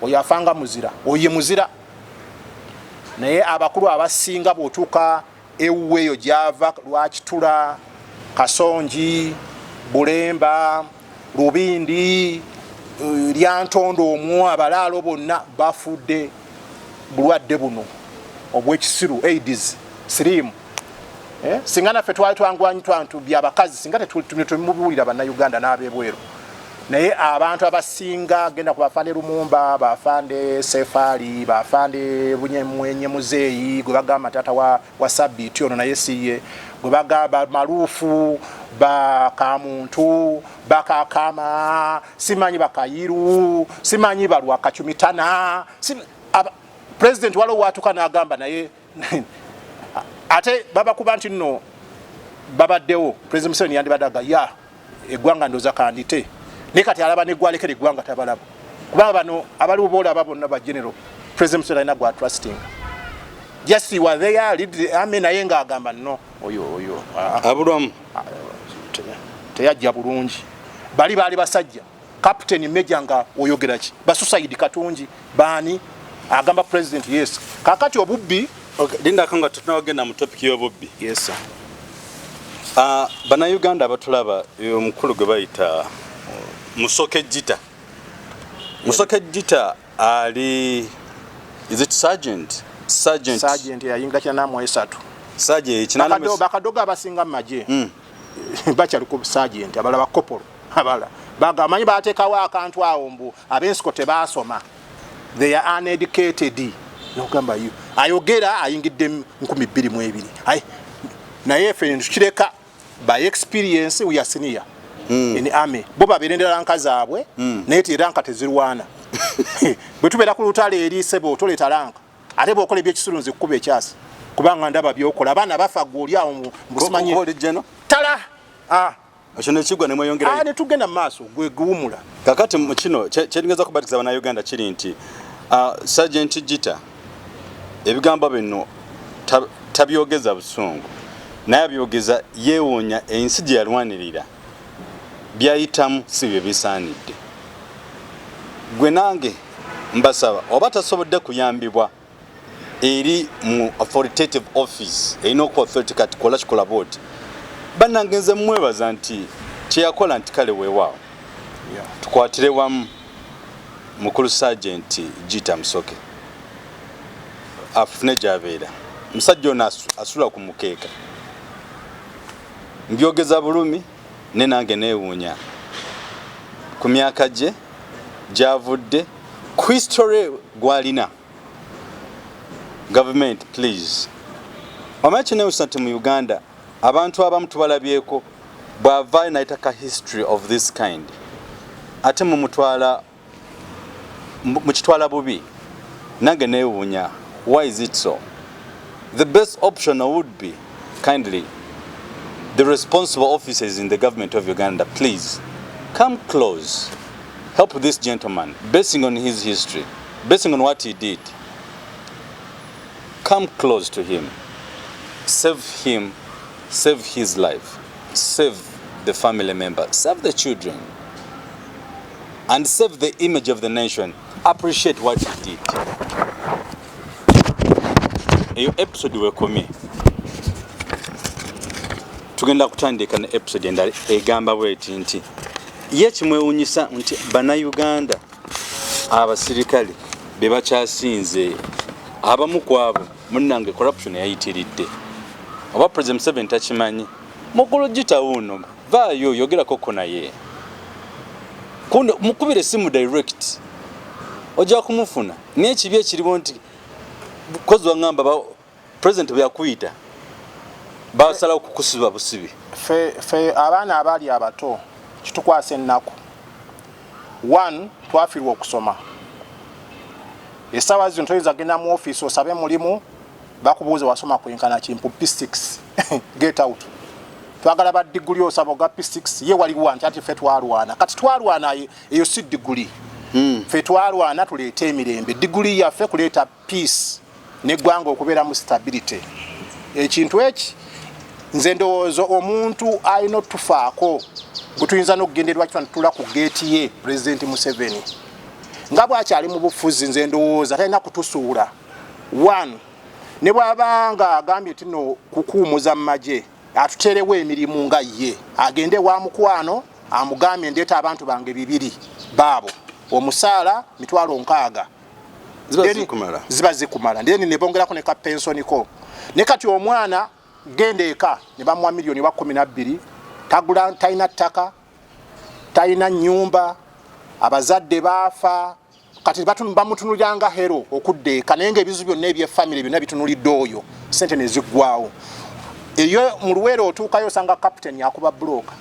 oyo afanga muzira, oyo ye muzira. Naye abakulu abasinga bw'otuuka ewuwe eyo gyava, Lwakitula, Kasongi, Bulemba, Lubindi, Lyantondo omwo, abalaalo bonna bafudde bulwadde buno obwekisiru, AIDS, siriimu. Singa naffe twali twangwanyi twantu byabakazi, singa temubiwulira Bannayuganda n'abebweru. Naye abantu abasinga genda ku bafande Lumumba, bafande Sefaali, bafande Bunyemwenye, muzeeyi gwe bagamba taata wa Sabiiti ono, naye siye gwe bagamba Maruufu, bakamuntu bakakama, simanyi bakayiru, simanyi balwakacumitana. President waliwo watuka n'agamba, naye ate babakuba nti nno babaddewo. President Museveni yandibadde aga ya eggwanga ndoza kandite, naye kati alaba neggwalekera eggwanga tabalaba, kubanga bano abaliwo boolaba bonna ba general, President Museveni alina gwa trusting. Just you are there, lead the army, naye ng'agamba no, oyo abulwamu. Teyajja bulungi. Bali baali basajja, captain, major, nga oyogera ki? Basusaidi Katungi baani agamba president yes. Kakati obubbi. Okay, lindako nga tetunagenda mu topic y'obubbi. Yes sir. Bannayuganda abatulaba, omukulu gwe bayita Musoke Gita, Musoke Gita ali, is it sergeant? Sergeant. Sergeant yayingira 83. Sergeant 8. Bakadogo abasinga mu magye bakyali ku sergeant, abalala bakopolo, abalala bagamanyi bateekawo akantu awo mbu ab'ensiko tebaasoma, they are uneducated. Nogamba yo ayogera ayingidde 2002. Ai, naye ffe tukireka by experience, we are senior in army. Bo babeera rank zaabwe, naye ti rank tezirwana. Bwe tubeera ku lutalo eri, sebo, toleeta rank, ate bw'okola ebyekisiru nze kukuba ekyasi, kubanga ndaba byokola, abaana bafa, gwe oli awo mbusimanyi. Oli jeno. Tala. Ah. Ekyo nekigwa nemweyongerayo. Ah, netugenda mu maaso, gwe guwumula. Kakati mu kino kyenigeza kubatiza Bannayuganda kiri nti Sergeant Gita ebigambo bino tabyogeza busungu, naye abyogeza yeewuunya ensi gye yalwanirira byayitamu si bye bisaanidde. Gwe nange mbasaba, oba tasobodde kuyambibwa eri mu authoritative office erina okuba authority, kati kola kikola bwoti. Bannange, nze mwebaza nti kyeyakola nti kale weewaawo, tukwatire wamu mukulu Sergeant Gita Musoke afune gyabeera. Musajja ono asula ku mukeeka. Mbyogeza bulumi, ne nange neewuunya ku myaka gye gyavudde, ku history gwalina. Government, please. Omanyi kinewusa nti mu Uganda Abantu abamu tubalabyeko bw'avaayo nayita ka history of this kind, ate mumutwala mukitwala bubi. Nange neewuunya, why is it so? The best option would be, kindly, the responsible officers in the government of Uganda, please come close, help this gentleman, basing on his history, basing on what he did. Come close to him, save him, save his life, save the family member, save the children, and save the image of the nation. Appreciate what he did. Eyo episode wekomye. Tugenda kutandika ne episode endala egamba bweti nti ye kimwewunyisa nti Bannayuganda abasirikale be bakyasinze abamu ku abo. Munnange, corruption yayitiridde. Oba President Museveni takimanyi? Mukulu Gita wuuno, vaayo yogerakoko naye. Mukubire esimu direct, ojja kumufuna. Naye ekibi ekiriwo nti kozi waŋŋamba president bwe yakuyita basalawo kukusiba busibi. Fe abaana abaali abato kitukwasa ennaku. One, twafiirwa okusoma. Essaawa zino toyinza genda mu ofiisi osabe mulimu, bakubuuza wasoma kwenkana kimpu P6, get out. Twagala ba diguli, osaba oga P6 ye waliwo nti ati ffe twalwana. Kati twalwana, eyo si diguli. Ffe twalwana tuleete emirembe. Diguli yaffe kuleeta peace neggwanga okubeera mu stability. Ekintu eki nze ndowooza omuntu alina otufaako gwe tuyinza n'okugenderwa kitwa ntutula ku geeti ye, Pulezidenti Museveni, nga bwakyali mu bufuzi, nze ndowooza talina kutusuula. One, ne bw'aba nga agambye nti no kukuumuza mu magye, atuteerewo emirimu nga ye agende wa mukwano amugambye ndeeta abantu bange bibiri baabo, omusaala 60,000. Ziba Then zikumala. Ziba zikumala, then ne bongerako ne ka pension ko. Ne kati omwana genda eka ne bamuwa miliyoni wa 12, tagula, talina ttaka, talina nnyumba, abazadde baafa. Kati bamutunulira nga hero okudda eka, naye nga ebizibu byonna ebyefamire byonna bitunulidde oyo, sente ne ziggwawo. Eyo mu Luweero otuukayo osanga captain akuba buloka,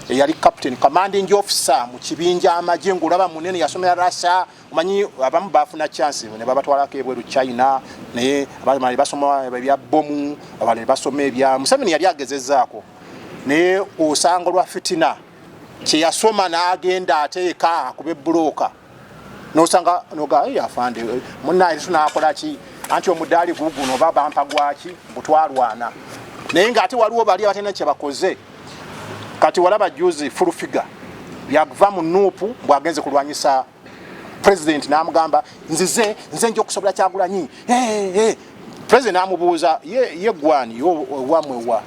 eyali captain commanding officer mu kibinja amagye, ng'olaba munene, yasomera Russia. Omanyi abamu bafuna chance ne babatwalako ebweru, China, naye abalala ne basoma ebya bomu, abalala ne basoma ebya Museveni yali agezezaako, naye osanga olwa fitina kyeyasoma n'agenda ateeka akuba ebuloka, nosanga noga, "Hey, afande munaye tunakola ki?" Anti omudaali guguno oba bampa gwaki butwalwana, naye ngaate waliwo bali abatalina kyebakoze. Kati walaba juzi Full Figure yava mu NUP bwagenze kulwanyisa president, n'amugamba nzize nze nja okusobola Kyagulanyi. Hey, hey. President n'amubuuza ye gwani wamwe wa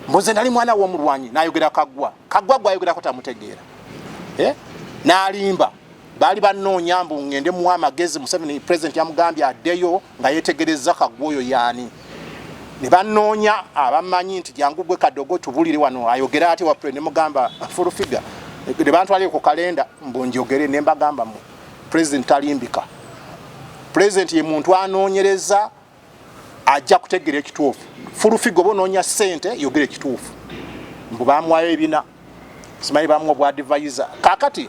mbuze nali mwana w'omulwanyi, n'ayogera Kaggwa. Kaggwa gwayogerako tamutegeera, eh? N'alimba baali banoonya mbu ngende muwa amagezi Museveni. President yamugambye addeyo nga yetegereza Kaggwa oyo yaani. Ne banoonya abamanyi nti jangu gwe Kadogo tubulire wano ayogera ati wa, ne mugamba Full Figure, ne bantwalire ku kalenda mbu njogere, ne mbagamba mu president talimbika. President ye muntu anoonyereza, ajja kutegeera ekituufu. Full Figure oba onoonya ssente, yogera ekituufu. Mbu bamuwayo ebina, simanyi bamuwa bwa advisor. Kakati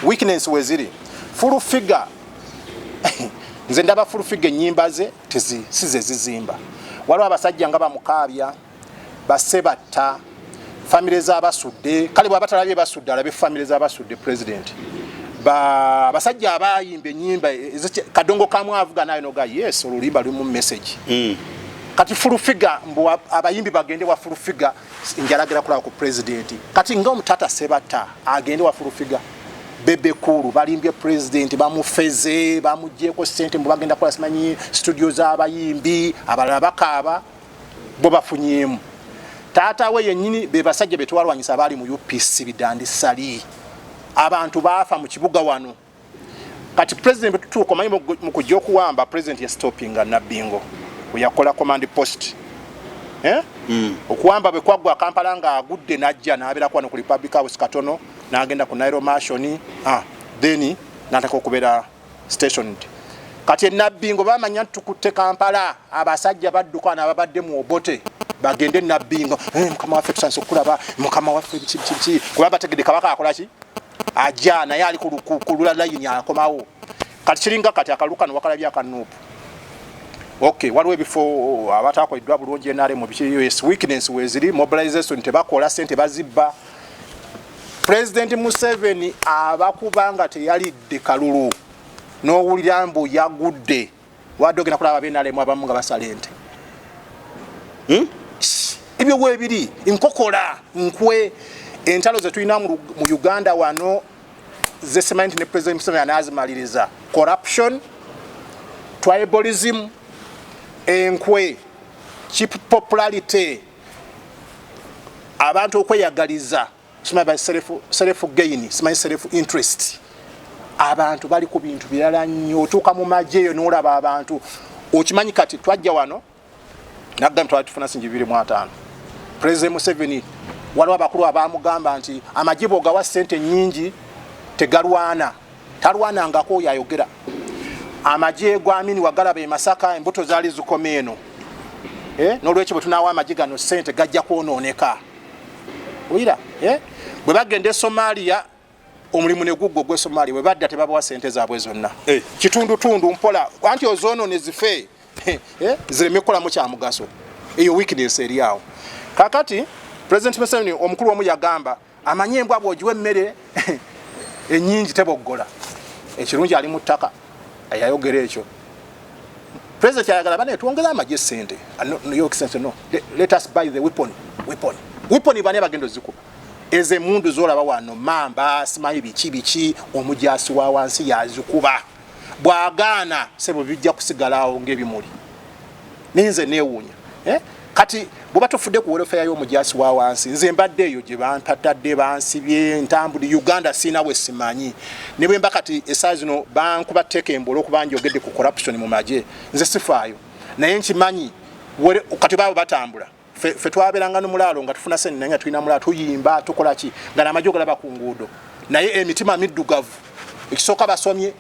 weakness weziri, Full Figure, nze ndaba Full Figure ennyimba ze si ze zizimba. Waliwo abasajja nga bamukaabya basebatta famire z'abasudde. Kale bwaba talabye basudde, alabe famire z'abasudde. President abasajja abayimba ennyimba kadongo kamu avuga nayo noga yes, oluyimba lulimu message. Kati Full Figure mbu abayimbi bagende wa Full Figure, njalagira kulaba ku president. Kati nga omutata Sebatta agende wa Full Figure, Bebe Cool balimbye president, bamufeze, bamugyeko sente mbu bagenda kukola simanyi studio z'abayimbi. Abalala bakaaba, bo bafunyemu. Taata we yennyini be basajja betwalwanyisa abaali mu UPC, Bidandi Sali, abantu baafa mu kibuga wano. Kati president bwetutuuka, omanyi mu kujja okuwamba president yastopinga Nabbingo weyakola command post, eh? Okuwamba bwe kwaggwa Kampala nga agudde, najja n'abeerako wano ku Republic House katono, n'agenda ku Nile Mansion, then n'ataka okubeera stationed. Kati enabbingo bamanya nti tukutte Kampala, abasajja badduka nababadde mu Obote bagende Nabbingo. Mukama waffe, tusanise okukulaba mukama waffe, biki biki biki, kuba bategedde kabaka akola ki, ajja naye ali ku lulayini akomawo. Kati kiringa kati akalulu kano wakalabye aka NUP. Okay, waliwo ebifo abatakoleddwa bulungi, NRM biki, yes, weakness weziri, mobilization tebakola, sente bazibba. President Museveni abakuba nga teyalidde kalulu, n'owulira mbu yagudde, wadde ogenda kulaba abenalemu abamu nga basala ente. Ebyo weebiri, nkokola nkwe, entalo zetulina mu Uganda wano zesimanyi nti ne President Museveni anazimaliriza: corruption, tribalism, enkwe, cheap popularity, abantu okweyagaliza, simanyi self gain, simanyi self interest. Abantu bali ku bintu birala nnyo. Otuuka mu magye eyo n'olaba abantu, okimanyi kati twajja wano nagambye twali tufuna singi 25. President Museveni, waliwo abakulu abamugamba nti amagye bw'ogawa ssente nnyingi tegalwana, talwanangako. Oyo ayogera amagye gwa Amini wagalaba e Masaka, embuto zaali zikoma eno. N'olwekyo bwe tunaawa amagye gano ssente gajja kwonooneka. Oyira, eh? Bwe bagenda e Somalia, omulimu ne guggwa ogw'e Somalia, bwe badda tebabawa ssente zaabwe zonna. Kitundutundu mpola, anti ozonoone zife, zireme kukolamu kyamugaso. Eyo weakness eri awo. Kakati President Museveni, omukulu omu yagamba, amanyi embwa bw'ogiwa emmere ennyingi teboggola. Ekirungi ali mu ttaka yayogera ekyo. President ayagala bane twongere amagye sente. No, no, Your Excellency, no, let us buy the weapon, weapon, weapon. Bane bagenda ozikuba ezo emundu zolaba wano, mamba, simanyi biki biki, omujasi wa wansi yazikuba. Bwagaana, sebo, bijja kusigalawo ng'ebimuli. Ninze neewuunya, eh? Kati bweba tufudde ku welfare y'omujasi wa wansi, nze mbadde eyo gye bampatadde, bansibye ntambuli Uganda, siina we simanyi. Ne bwe mba kati essaawa zino bankuba tekembo olw'okuba njogedde ku corruption mu magye, nze sifaayo, naye nkimanyi kati baabo batambula. Fe twabeeranga n'omulaalo nga tufuna sente, naye nga tulina mulaalo, tuyimba, tukola ki, nga n'amagye ogalaba ku nguudo, naye emitima middugavu. Ekisooka basomye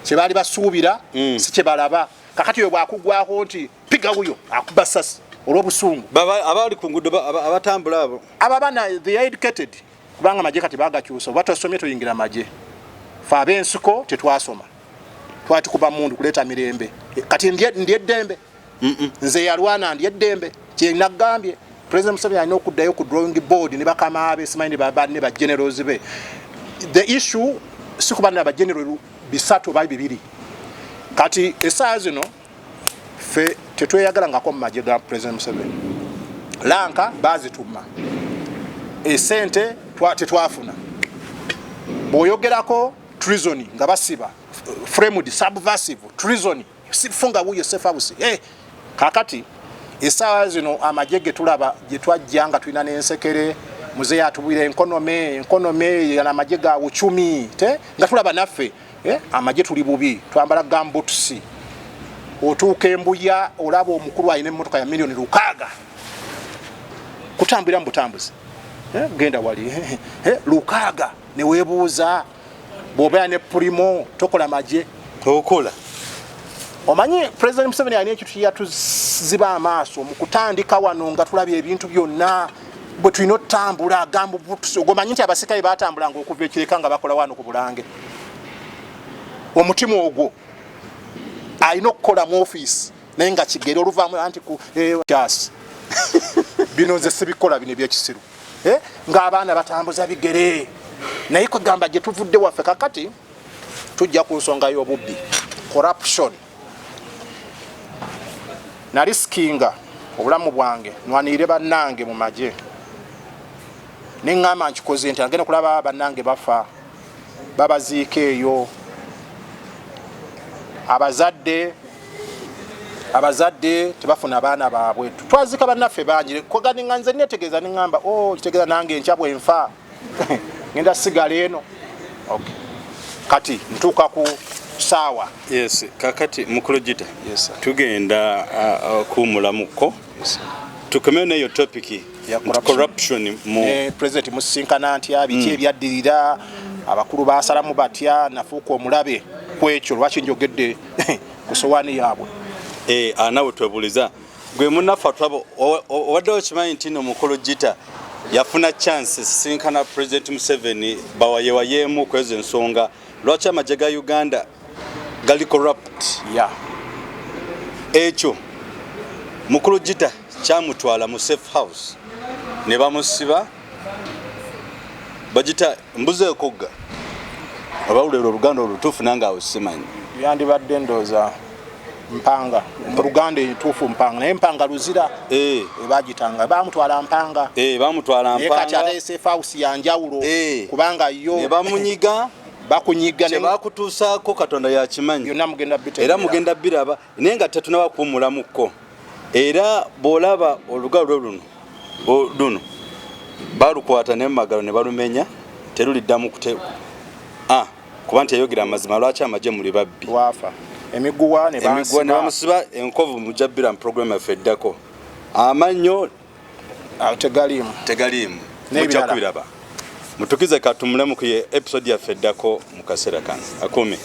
kye baali basuubira si kye balaba. Kakati oyo bwakugwako nti piga wuyo akuba sasi olw'obusungu. Abali ku nguudo, abatambula abo? Abo abaana, they are educated, kubanga amagye kati bagakyusa, oba tosomye toyingira magye. Fe ab'ensiko tetwasoma, twali tukuba mundu kuleeta mirembe. Kati ndi eddembe, nze yalwana, ndi eddembe. Kyenagambye, President Museveni alina okuddayo ku drawing board ne bakama be, simanyi ne ba generals be. The issue si kuba na ba general bisatu oba bibiri. Kati essaawa zino ffe tetweyagalangako mu magye ga President Museveni. Rank bazituma, esente tetwafuna. Bw'oyogerako treason nga basiba, framed, subversive, treason, funga wuyo safe house. Kakati essaawa zino amagye ge tulaba gye twajja nga tulina n'ensekere, muzeeyi atubwira economy, economy, amagye ga uchumi te nga tulaba naffe, amagye tuli bubi, twambala gumboots. Otuuka embuya olaba omukulu alina emmotoka ya miliyoni 600 kutambulira mu butambuzi. Genda wali, 600, neweebuuza bw'obeera ne Premio tokola magye. Okola. Omanyi President Museveni alina ekintu kyeyatuziba amaaso mu kutandika wano, nga tulabye ebintu byonna bwe tulina otutambula agamba ogomanyi nti abasirikale batambulanga okuva ekireka nga bakola wano ku Bulange. Omutima ogwo alina okukola mu ofiisi, naye nga kigere oluvaamu anti ku kyasi bino nze sibikola, bino ebyekisiru, ng'abaana batambuza bigere. Naye kwegamba gye tuvudde waffe. Kakati tujja ku nsonga y'obubbi, corruption. Narisikinga obulamu bwange nwanirire bannange mu magye, neŋŋamba nkikoze nti agenda kulaba bannange bafa, babaziika eyo, abazadde tebafuna baana baabwe. Twazika bannaffe bangi. Koganinga nze netegeeza, neŋŋamba, o kitegeeza nange enkya bwenfa ngenda sigala eno. Okay. Kati ntuuka ku saawa. Yes, kakati mukulu Gita, Yes, sir. tugenda kuwumulamuko, tukomeyo neyo topic Ya corruption mu Ne president musisinkana ntya, biki ebyaddirira. Abakulu basalamu batya? Nafuuka omulabe ku ekyo. Lwaki njogedde ku sowaani yaabwe? Nawe twebuuliza gwe munnaffe atulaba, obadde okimanyi nti no mukulu Gita yafuna chance sisinkana President Museveni, bawayewayeemu ku ezo ensonga lwaki amagye ga Uganda gali corrupt? Ekyo mukulu Gita kyamutwala mu safe house ne bamusiba, bagita mbuzi ekogga, obawulira oluganda olutuufu nange awo simanyi. Yandibadde ndooza mpanga mu Luganda entuufu, mpanga, naye mpanga luzira. Ebagitanga bamutwala mpanga. Bamutwala Naye kati mpanga. Ate safe house yanjawulo. Kubanga yo ne bamunyiga. Bakunyiga. Kyebakutuusaako Katonda yakimanyi. Byonna mugenda bitegeera. Era mugenda biraba, naye nga tetunaba kuwumulamukko. Era bw'olaba olugalo lwe luno, luno balukwata ne mumagalo ne balumenya, teruliddamu kuba nti yayogera amazima lwaki amagye muli babbi. Lwafa emiguwa ne Emiguwa ne bansiba. Bamusiba enkovu, mujja bbira mu program yaffe eddako. Amannyo Tegaliimu. Tegaliimu. N'ebirala. Mujja kubiraba. Mutukize katumulemu ku ye episode yaffe eddako mu kaseera kano akuumi.